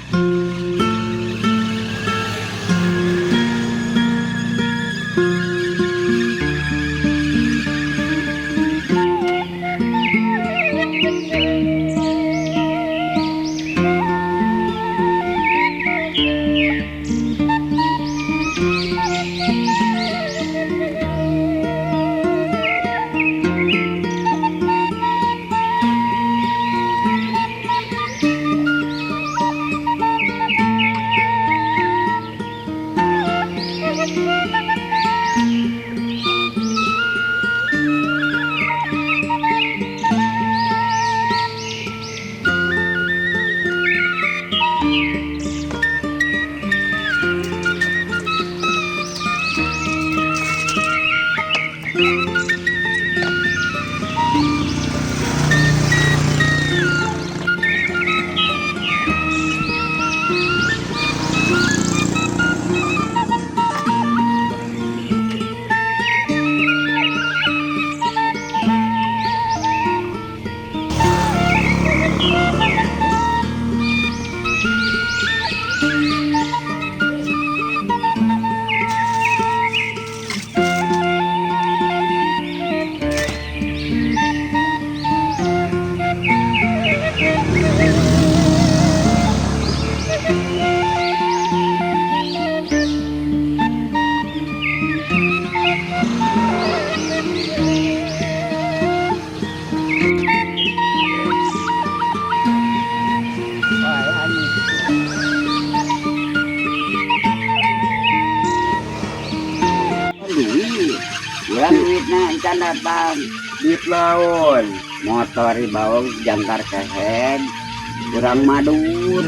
Wah, anjing. Duit. Urang duitna encan datang. Duit naon? Motor dibawa jangkar kehed. Urang madur.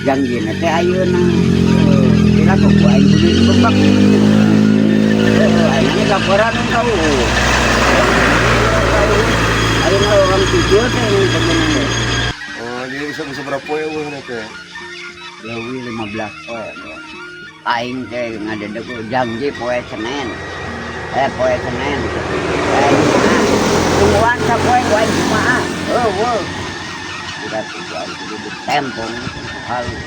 Jangjina teh ayeuna. Kira kok ku aing kudu dibebak. Heeh, ayeuna laporan kau. Ayeuna orang tujuh teh bener. Oh, jadi bisa bisa berapa poe eueuh teh? Leuwih 15 poe. Aing teh ngadedeg janji poe Senin. Eh, poe Senin. Eh, Jumaah. Tungguan sapoe ku aing Jumaah. Eueuh. Kira ku aing kudu ditempong halu.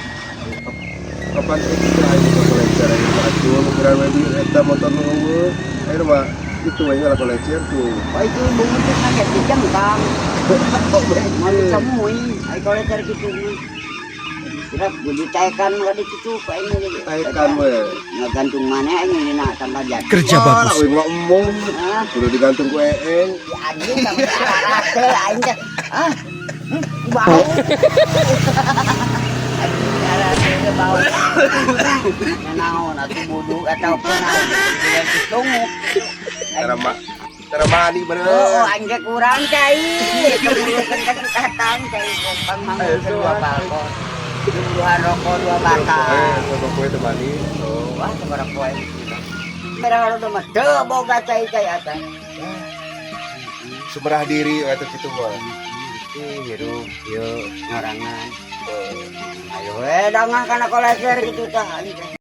Kapan teh kitu aing motor kolecer aing macul ukuran we di eta motor nu eueuh. Ayeuna mah kitu we ngalah kolecer tuh. Oh, itu bunga teh kaget dijengkang. Mau ditemui, ai kolecer kitu mah. Kira kudu ditaekan ka ditu ku aing mah. Taekan we. Ngagantung mana aing dina tanggal jati. Kerja Wah, bagus. euy mah embung. Ah. Kudu digantung ku eeng. Ya anjing sampai arah aing teh. Ah. Bau. Anjing arah bau. Naon atuh wudu atau naon diganti tunguk. Cara ma cara mandi bener. Oh, aing teh kurang cai. Keburukan katang cai kompang manggung dua balkon. Jumbuhan rokok dua batang. Eh, sama poe teh mandi. Oh. Wah, sabaraha poe. Merah udah mah teu boga cai cai atan. Seberah diri eta kitu mah. Ih, hirup ieu ngorangan. Ayo we dangah kana koleser gitu tah anjing.